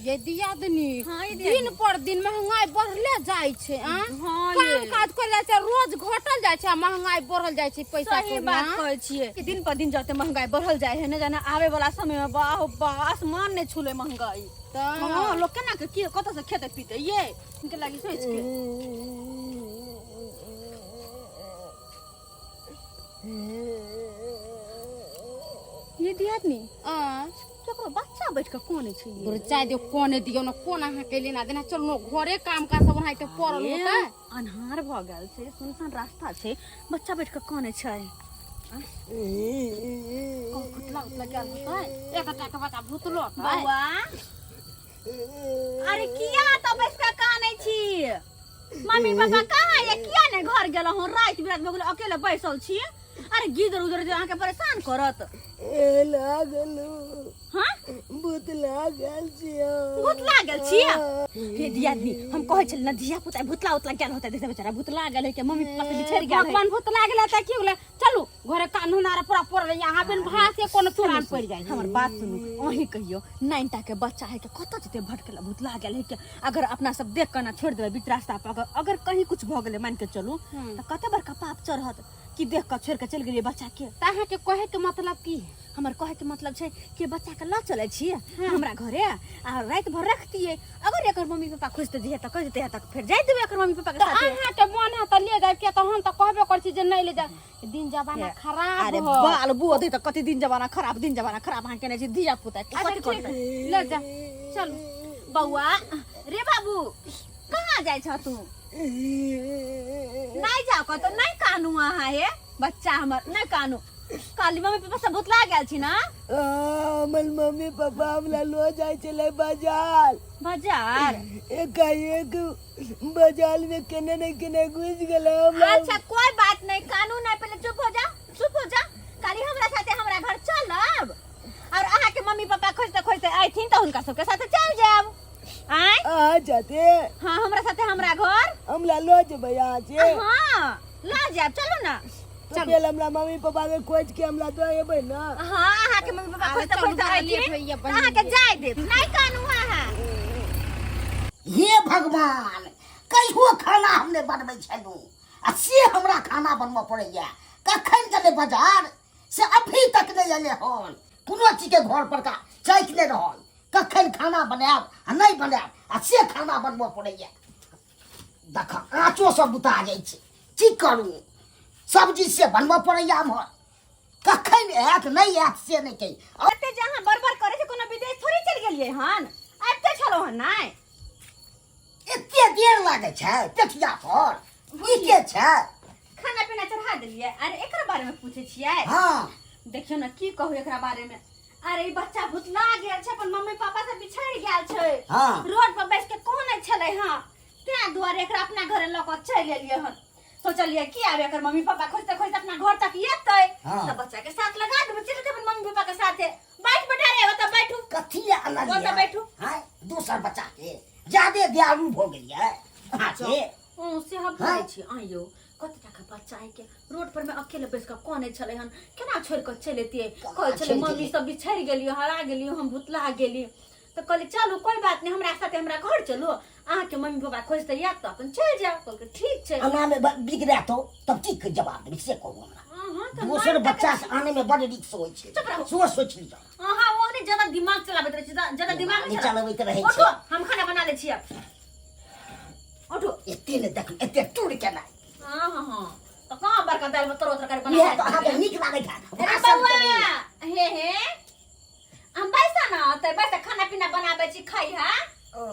ये दियादनी। हाँ, ये दिन दियादनी। पर दिन महंगाई बढ़ले जाइ छै आ? हाँ, काम ये। काज करल जाइ छै, रोज घटल जाइ छै आ महंगाई बढ़ल जाइ छै पैसा सही के बात ना। कहै छियै कि दिन पर दिन जते महंगाई बढ़ल जाइ है, न जाने आवे वाला समय में बाह बाह आसमान ने छूले महंगाई। तऽ हाँ, लोग केना के की कतऽ से खेतै पीतै ये इनके लागी सोच के। ये दियादनी। आ केकरो बच्चा बैठ के कोने छै ये? गुरु चाय दियो, कोने दियो न, कोन अहाँ के लेना देना, चलू न घरे काम काज सब ओनाहिते पड़ल ए, होतै। अन्हार भऽ गेल छै, सुनसान रास्ता छै, बच्चा बैठ के काने छै। भुतला उतला गेल होतै, एक टा के बच्चा भुतलो होतै। बौआ, अरे किया तऽ बैस के कानै छी? मम्मी पापा कहाँ ये? किया ने घर गेलहुँ हँ? राति बिरात भऽ गेल, अकेले बैसल छी। अरे गिदर उदर जे अहाँके परेशान करत। ए लागलू। हाँ? भूत लागल छियो। भूत लागल छी? हे दियादनी, हम कहै छली ना धिया पुता भूतला उतला गेल होतै, देखते बेचारा भूतला गेल है के मम्मी पापा से बिछड़ गेल है। भगवान भूत लागल है तऽ की होलै? चलू घरे कानून आर पूरा पड़ल है, यहाँ बिन भात के कोनो चुरान पड़ जाए। हमर बात सुनू, अहीं कहियो 9 टा के बच्चा है के कतऽ जेतै भटकल? भूतला गेल है के अगर अपना सब देख के ना छोड़ देबै बीच रास्ता पर, अगर कहीं कुछ भऽ गेलै मान के चलू तऽ कते बड़का पाप चढ़त कि देख के छोड़ के चलि गेलियै बच्चा के। तऽ अहाँके कहे के मतलब की है? हमर कहे के मतलब छै कि बच्चा के लऽ चलै छी हमरा घरे आ राति भर रखतियै, अगर एकर मम्मी पापा खोजते जइहे तऽ कहि देतै तऽ फेर जाय देबै एकर मम्मी पापा के तऽ साथे। अहाँके मन है तऽ ले जाय, किया तऽ हम तऽ कहबे करै छी जे नहि ले जाय, दिन जमाना खराब अरे हो। बाल बोध है तऽ कथी दिन जमाना खराब, दिन जमाना खराब अहाँ केने छी, धिया पुता के अच्छा कथी ठीक करतै? ले जा चलू। बौआ रे बाबू, कहाँ जाइ छ तू? नहीं जाओ कतौ, नहीं कानू अहाँ, हे बच्चा हमर, नहीं कानू। काली मम्मी पापा सब भुतला गेल छी ना? हमर मम्मी पापा हमरा लो जाइ छलै बाजार। बाजार? एकाएक बाजार में केने ने केने घुस गेलै हमरा। अच्छा कोई बात नहीं, कानू नहीं, पहले चुप हो जा, चुप हो जा। काली हमरा साथे हमरा घर चलब और अहाँ के मम्मी पापा खोजते खोजते अयथिन तऽ हुनका सबके साथे चल जायब। आय? अहाँ जाते? हाँ, हमरा साथे हमरा घर। हमरा लो जेबै अहाँ से? हाँ लऽ जायब, चलू ना। तो पहले हमरा मम्मी पापा के खोज के हमरा दऽ एबै ना? हाँ, अहाँ के मम्मी पापा अरे खोजते चलू खोजते बड़ा लेट अयथिन होइया तऽ बहिन अहाँ के ये। जाय देब। नहीं कानू अहाँ। हे भगवान, कहियो खाना हम नहि बनबै छलहुँ आ से हमरा खाना बनबऽ पड़ैया। कखन गेलै बाजार से अभी तक नहि एलै हन। कोनो चीजके घर पर का चैक नहि रहल, कखन खाना बनायब आ नहि बनायब, आ से खाना बनबऽ पड़ैया। देख आँचो सब बुता जाइ छै, की करू, सब्जी से बनबऽ पड़ैया। एम्हर कखन आयत नहि आयत से नहि कही। एते जे अहाँ बड़बड़ करै छी, कोनो विदेश थोड़ी चलि गेलियै हन, आबिते छलहुँ हन। नहि एते देर लागै छै पेठिया पर, ई के छै? खाना पीना चढ़ा देलियै। अरे एकर बारे में पूछै छियै? हाँ। देखियौ ने, की कहू एकरा बारे में। अरे ई बच्चा भुतला गेल छै, अपन मम्मी पापा से बिछड़ गेल छै। रोड पर बैस के कोने छलै हँ, तें दुआरे एकरा अपना घरे लऽ कऽ चलि एलियै हन। सोचलियै की आब एकर मम्मी पापा खोजते खोजते अपना घर तक एतै तऽ बच्चा के साथ लगा देबै, चलि जेतै अपन मम्मी पापा के साथे। बैठ बेटा रे, ओतऽ बैठू। कथी लए अनलियै? ओतऽ बैठू। हाँ, दोसर बच्चा के ज्यादे दयालु भऽ गेलियै अहाँके। ओ से हम कहै छी आइयो कते टाका बच्चा है के रोड पर में अकेले बैस कऽ कानै छलै हन, केना छोड़ि कऽ चलि एतियै? कहै छलै छोड़ि मम्मी गेलियै? सब बिछड़ि गेलियै, हरा गेलियै हम, भुतला गेली। तऽ कहली चलू कोई बात नहीं, हमरा साथे हमरा घर चलू, अहाँके मम्मी पापा खोजते आयत तऽ अपन चलि जायब। कहलकै ठीक छै। एना में बिगड़े तो तब की के जवाब देबै से कहू हमरा। अहाँ तऽ दोसर मारि बच्चा से आने में बड़ रिक्स होइ छै। चुप रहू। सोच सोच लिअ। अहाँ ओहने ज्यादा दिमाग चलाबैत रहै छी, ज्यादा दिमाग नहि नहि चलबैत रहै उठू, छै। हम खाना बना लै छी आब, उठू। एते ने देख, एते टूट के नहि। हाँ हाँ हाँ, तऽ कहाँ बड़का दालि में तरो तरकारी बना इएह तऽ अहाँके नीक लागैत हैत अरे भाषण बौआ करैमे। हे हे, हम बैसा ना तऽ बैसा, खाना पीना बनाबै छी, खाइ है। ओ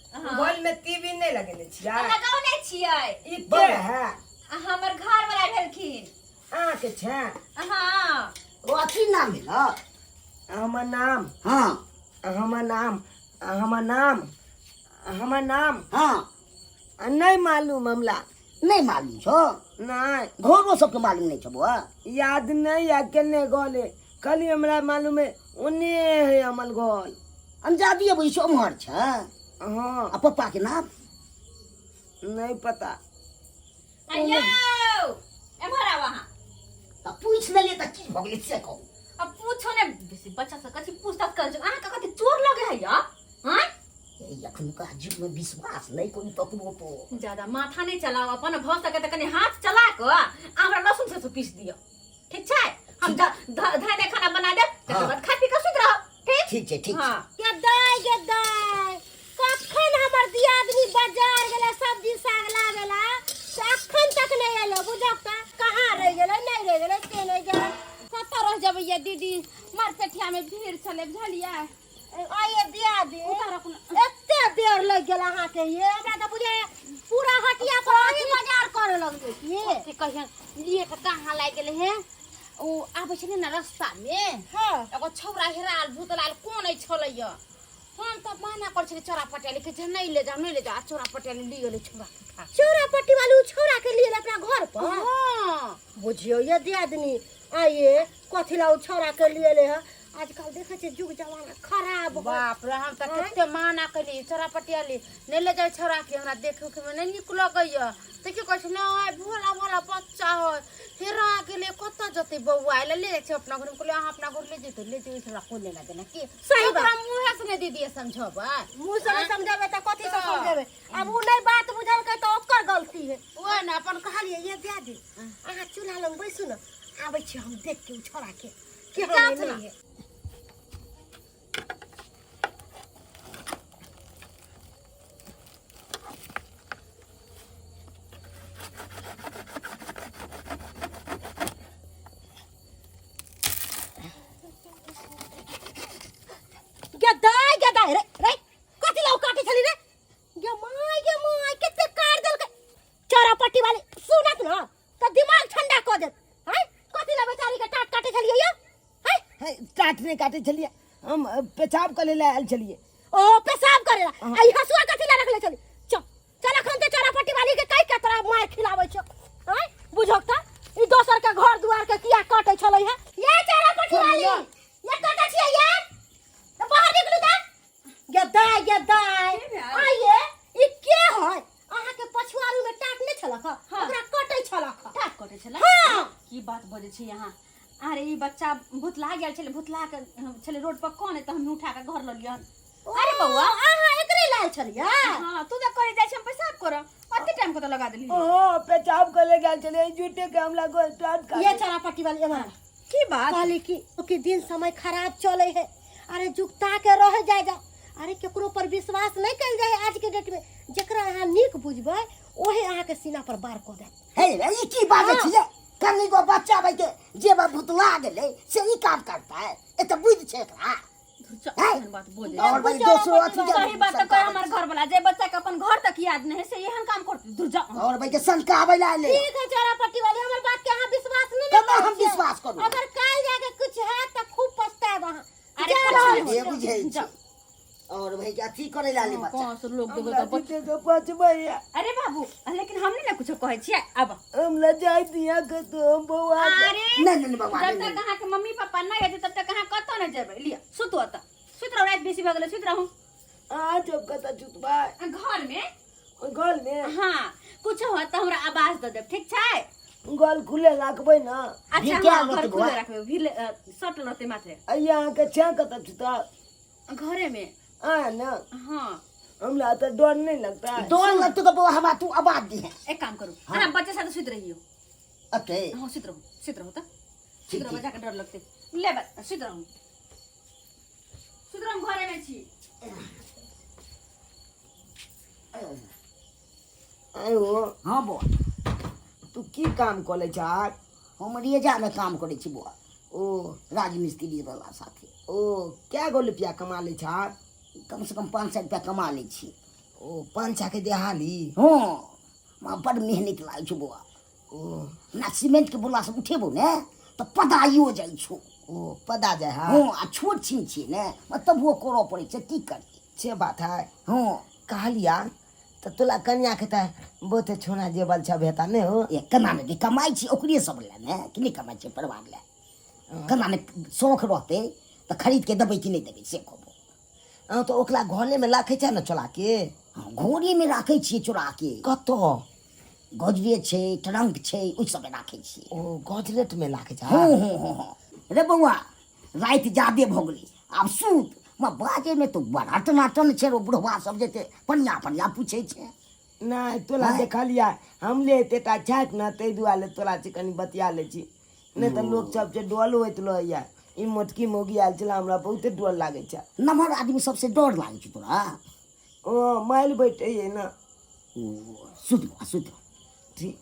हाँ। घर में टीवी नहीं लगेने छियै? लगाउने छियै। ई के है? आ हमर घर वाला भेलखिन। अहाँके छै? हाँ। ओ अथी नाम भेल हमर नाम? हाँ। हमर नाम, हमर नाम, हमर नाम? हाँ। आ नहीं मालूम हमरा। नहीं मालूम छौ? नहीं। घरो सबके मालूम नहीं छौ बौआ? याद नहीं है केने गले, खाली हमरा मालूम है ओने है हमर घर। अंजादी अबै छै ओम्हर छै। हाँ। आ पप्पा के नाम? नहीं पता। अयो एम्हर आउ अहाँ। तऽ पूछि लेलियै तऽ की भऽ गेलै से कहू। अब पूछो ने, बेसी बच्चा सब कथी पूछताछ करै छै? अहाँके कथी चोर लगे है या? हाँ? हे एखनुका युगमे विश्वास नहि करू ककरो पर। ज्यादा माथा नहि चलाउ अपन, भऽ सके तऽ कनि हाथ चला कऽ आ हमरा लहसुन सरसों पीस दिअ, ठीक छै? हम धने खाना बना देब, तकर बाद खा पी कऽ सुति रहब, ठीक? ठीक छै, ठीक छै। हँ। गे दाय, गे दाय, कखन हमर दियादनी बाजार गेलै सब्जी साग लाबेला से अखन तक नहि एलै। बुझक तऽ कहाँ रहि गेलै, नहि रहि गेलै से नहि जान। कतऽ रह जेबै ये दीदी, मार्केटिया में भीड़ छलै, बुझलियै? आइए दियादनी, उतारक न। एते देर लागि गेल अहाँके ये, हमरा तऽ बुझाइ पूरा हटिया पर अहीं बाजार करे लगलियै की? कथी कहियन, लिए के कहाँ लागि गेलै हे। ओ आबै छलै ने रास्ता में, एगो छौड़ा हेराल भूतलाल कोन अइ छलैया। हम तऽ मना करै छलियै चोरा पटियाली के जे नहि ले जाओ, नहि ले जाओ, आ चोरा पटियाली लिए गेलै छौड़ा के उठा। चोरा पट्टी वाली उ छौड़ा के लिए अपना घर पर? हाँ। बुझियौ ये दियादनी, आइए कथी ला उ छौड़ा के लिए ले है? आजकल देखै छियै युग जमाना खराब हो। बाप रे, हम तऽ कते माना केलियै चोरा पटियाली नहि ले जाओ छौड़ा के, हमरा देखे उखे में नहि नीक लगैया। तऽ की कहै छै, नहि भोला भोला बच्चा है, हेरा गेलै, कतऽ जेतै बौआ, ले ले जाइ छै अपना घर में। कहलियै अहाँ अपना घर ले जेतै, ले जेबै, हमरा कोइ लेना देना की। सही बात। ओकरा मुँहे से नहि दीदी समझबै। मुँह से नहि समझेबै तऽ कथी से तऽ। समझेबै? आब उ नहि बात बुझलकै तऽ ओकर गलती है। ओह ने अपन कहलियै ये दियादी, अहाँ चूल्हा लग बैसू ने, आबै छी हम देख के उ छौड़ा के केहन जाथ है, ना। नहि है। गे दाय, गे दाय, रे रे, कथी लाउ काटे छली रे? गे my, गे my, कते काट देलकै चोरा पट्टी वाली। सुनत न तऽ दिमाग ठंडा कऽ देत। हैं, कथी ला बेचारी के टाट काटे छलियै यो? हैं? हे, टाट नहि काटे छलियै हम, पेशाब करे लए आयल छलियै। ओ पेशाब करे ला? आ ई हसुआ कथी ला रखले छली? चल चल, अखन ते चोरा पट्टी वाली के कहि के तोरा मार खिलाबै छौ। हैं, बुझक तऽ ई दोसर के घर दुआर के किया काटे छलै है? ये चोरा पट्टी वाली, ये काटे छियै ये? तऽ बाहर निकलू तऽ। गे दाय, गे दाय, आइए ई के है? अहाँ के पछुआरू में टाट नहि छलक हँ? ओकरा कटै छलक हँ। टाट कटै छलै? हाँ। की बात बजै छी अहाँ? अरे ई बच्चा भुतला गेल छलै, भुतला के छलै रोड पर कोन, तऽ हम उठा के घर लऽ लियन। अरे बौआ, अहाँ एकरे लायल छलियै? हाँ, तू तऽ करे जाइ छी हम पेशाब करऽ, अते टाइम कतऽ लगा देली? ओहो पेशाब करे गेल छलियै, झूठे के हमरा गोल टाट काटे। ये चरा पट्टी वाली, एम्हर आ। की बात? कहली कि दिन समय खराब चले है। अरे जुगता के रह जाय जाओ। अरे केकरो पर विश्वास नहीं कल जाए आज के डेट में। जेकरा अहाँ नीक बुझबै ओहे अहाँ के सीना पर बार कऽ देत। हे रे, ई की बाजै छियै? कनी गो बच्चा बै के जे बा भुतला गेलै से ई काम करता है? ए तऽ बुझि छै एकरा। एहन बात बोले और भाई दोसरो अथी के सही बात तऽ कहे हमर घर वाला, जे बच्चा के अपन घर तक याद नहीं है से एहन काम करते? दूर जा। और भाई के शंका आबै ला ले। ठीक है चोरा पट्टी वाली, हमर बात के अहाँ विश्वास नहीं केना हम करै छियै। विश्वास करू? अगर काल जाके कुछ है तऽ खूब पछताएब अहाँ। अरे जा कुछ रहल नहीं छी। जे बुझै जा। छै और भाई के अथी करे ला ले बच्चा। कहाँ से लोग देखो हमरा तऽ बच्चा। झूठे के पचबैया। अरे बाबू, लेकिन हम नहीं ना कुछ कहै छियै अब। हमरा जाय दिया के तो हम बौआ के। अरे नहीं, नहीं, नहीं, बाबा, जब नहीं, तक नहीं। अहाँ के मम्मी पापा नहीं एतै तब तक अहाँ कतऽ नहि जेबै। लिअ सुतू, ओतऽ सुति रहू, राति बेसी भऽ गेलै, सुति रहू। अहाँ जब कतऽ सुतबै? घर में। घर में? हाँ, कुछ होत तऽ हमरा आवाज दऽ देब, ठीक छै? गल खुले राखबै ना? अच्छा। भीड़ क्या हाँ, घर रहतै खुले बौआ? राखबै, भीड़ सटल रहतै मात्रे। अइया अहाँके छे कतऽ सुतब? घरे में। आ ना? हाँ। हमरा तऽ डर नहीं लगता है। डर लगतौ तऽ बौआ हमरा तू आवाज दिहे। एक काम करू, अहाँ बच्चा साथे सुति रहियौ। अते? हाँ, सुति रहू, सुति रहू तऽ सुति ठीक, रहू। ठीक। बच्चा के डर लगतै। ले बस सुति रहू, सुति रहू, घरे में छी। आयो। हाँ बौआ। तू की काम कऽ लै छह? हम रेजामे काम करै छी बौआ। ओ राजमिस्त्री वाला साथे। ओ कै गो रुपया कमा लै छह? कम से कम 500 रुपया कमा लै छी। ओ 500 के देहाली? हँ, हमरा बड़ मेहनत लागै छौ बौआ। ओ ना सीमेंट के बोला सब उठेबो ने तऽ पदाइयो जाइ छौ। ओ पदा जाइ है? हँ, आ छोट छिन छियै ने, तबो करऽ पड़ै छै, की करियै। से बात है। हँ। कहलिया तऽ तोला कनिया के तऽ बहुते छोना जेबल सब हेता ने हो? ए केना नहि कमाइ छी ओकरे सब लए ने, कि नहि कमाइ छियै परिवार लए? केना नहि शौख रहतै तऽ खरीद के देबै कि नहि देबै से कहबो। हँ तऽ ओकरा घरेमे राखै छै ने चोरा के? हँ, घरेमे राखै छियै चोरा के। कतऽ? गजरे छै, ट्रंक छै, ओहि सबमे राखै छियै। ओ गजरेटमे राखै छै? हँ हँ हँ हँ। रे बौआ, राति जादे भऽ गेलै, आब सुत, मा बाजे में तो बड़ा टनाटन छै रो बुढ़वा सब जेते पनिया पनिया पूछे छै। नहि तोला देखलिया हम ले एतेटा छथि ने, ताहि दुआरे तोरा से कनि बतिया लै छी, नहि तऽ लोक सब से डर होइत रहैया। ई मोटकी मौगी आयल छलै, हमरा बहुते डर लागै छै। नमहर आदमी सबसे डर लागै छै तोरा? ओ माइल बैठैये ने। ओ सुत बा, सुत। ठीक।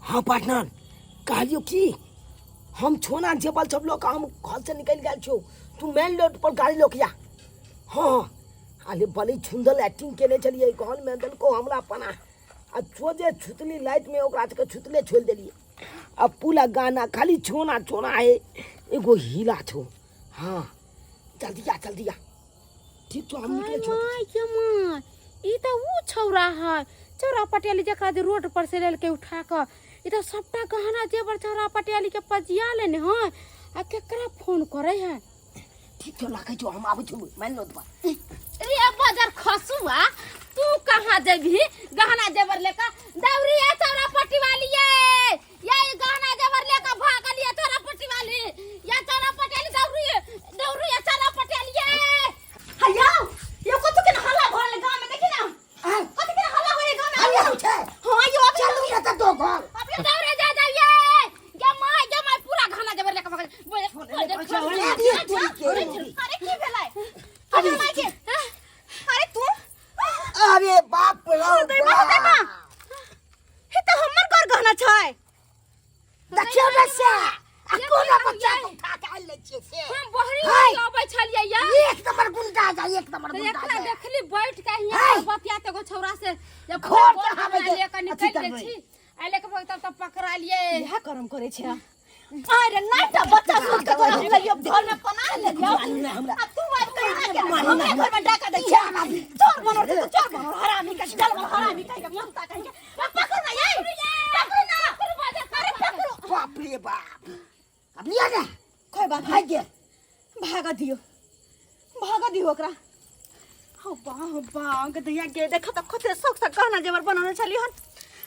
हाँ पार्टनर, कहलियो कि हम छोना जेबल सब लोग हम घर से निकल गए छो, तू मेन रोड पर गाड़ी लोक या। हाँ अरे बड़ी सुंदर एक्टिंग केने छलिए, घर में देलको हमरा पना आ चोजे छुतली लाइट में ओकरा के छुतले छोड़ देलिए। अब पूरा गाना खाली छोना छोना है, एगो हीला छो। हाँ जल्दी आ जल्दी आ। ठीक छो हम निकले छो। My के my, ई त ऊ छौरा है चौरा पटियाली जकरा जे रोड पर से लेलके उठा क, ई त सबटा गहना जेवर चौरा पटियाली के पजिया लेने है आ केकरा फोन करे है। ठीक छो राखै छो, हम आबै छो मेन रोड पर। रे बाजार खसुआ, तू कहाँ जेबही गहना जेवर लेकर? दौड़ी आ चौरा पट्टी वाली ये, ये गहना जेवर लेकर भागल ये चौरा पट्टी वाली, ये चौरा पट्टी वाली दौड़ी दौड़ी ये चौरा पट्टी वाली ये। हैया यो कथु के हल्ला भरल गांव में, देखी ना कथु के हल्ला होय गांव में। हल्ला होय छै। हां यो अभी चलू ना त दो घर। अभी दौड़े जा जा ये, ये मां ये मां पूरा गहना जेवर लेकर भागल। बोले, बोले, अरे की भेलै? अरे माय के, अरे तू, अरे बाप रे बाप, हे त हमर घर गहना छै। देखियौ ने से आ कोना बच्चा के उठा के आनि लै छियै से। हम बहरी हाय। अबै छलियै या एक नंबर गुंडा जा, एक नंबर तऽ गुंडा एकरा जा। देखली बैठ के हियाँ हाय। बतियात एगो छौरा से, जब घर गोर चढ़ाबै गहना के लेके अथी निकलि गेल करबै। छी, आ लेके भग तब तब पकड़ा लिए। इएह करम करै छै। अरे नाइटा बच्चा सुत के तोरा हम लगियो घर में पना लेलियो, आ तू आबि के यहाँ के हमरे घर में डाका दै छै। चोर बनोर के, चोर बनोर हरामी के, चल हरामी कहि के ममता कहि के पकड़ू ना ये, पकड़ू ना, अरे पकड़ू। बाप रे बाप, अब लिया ना। कोई बात भाग गेल। भाग दियो, भाग दियो ओकरा। हो बा हो बा गदैया के देख त कते शौक से गहना जेवर बनौने छली हन,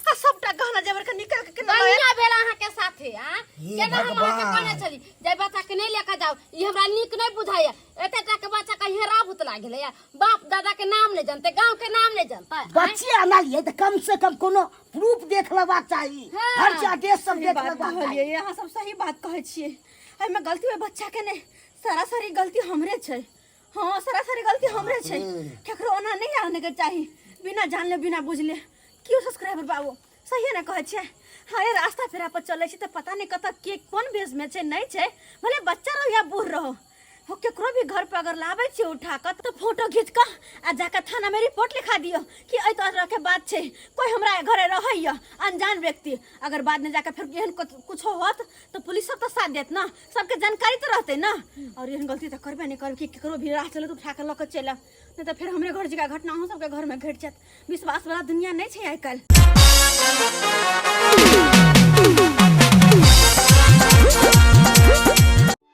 आ सबटा गहना जेवर के निकाल के केना लए। बढ़िया भेल अहाँ के साथे आ हे केना हम अहाँ के भगवान। कहने छली जे बच्चा के नहीं लेके जाओ, ई हमरा नीक नहीं बुझाइया। एते टा के बच्चा के हेरा भूत लागल या, बाप दादा के नाम नहीं जानते, गांव के नाम नहीं जानते। बच्चे आनलिए त कम से कम कोनो प्रूफ देख लेबाक चाही। हाँ। हर आदेश सब सही देख बात लेबाक कहलियै, चाही। अहाँ सब सही बात कहै छियै। एहिमे गलती होय बच्चा के नहि, सरासरी गलती हमरे छै। हाँ सरासरी गलती हमरे छै, केकरो ओना नहीं आने के चाही बिना जानले बिना बुझले। क्यों सब्सक्राइबर बाबू सही ने कहै छियै? हरे रास्ता फेरा पर चलै छी तऽ पता नहि कतऽ के कोन भेष में छै नहीं छै, भले बच्चा रहो या बूढ़ रहो। हो केकरो भी घर पर अगर लाबै छियै उठा कऽ तऽ फोटो घीच कऽ आ जाकऽ थाना में रिपोर्ट लिखा दियौ कि एहि तरह के बात छै, कोई हमरा घरे रहैया अनजान व्यक्ति। अगर बाद में जाकऽ फेर एहन कुछो होत तऽ पुलिस सब तऽ साथ देत ना, सबके जानकारी तऽ रहतै ना। और एहन गलती तऽ करबे नहि करब कि केकरो भी राह चलत उठा कऽ लऽ कऽ चलि आयब, नहि तऽ फेर हमरे घर जकाँ घटना अहूँ सबके घर में घटि जायत। विश्वास वाला दुनिया नहि छै आइ काल्हि।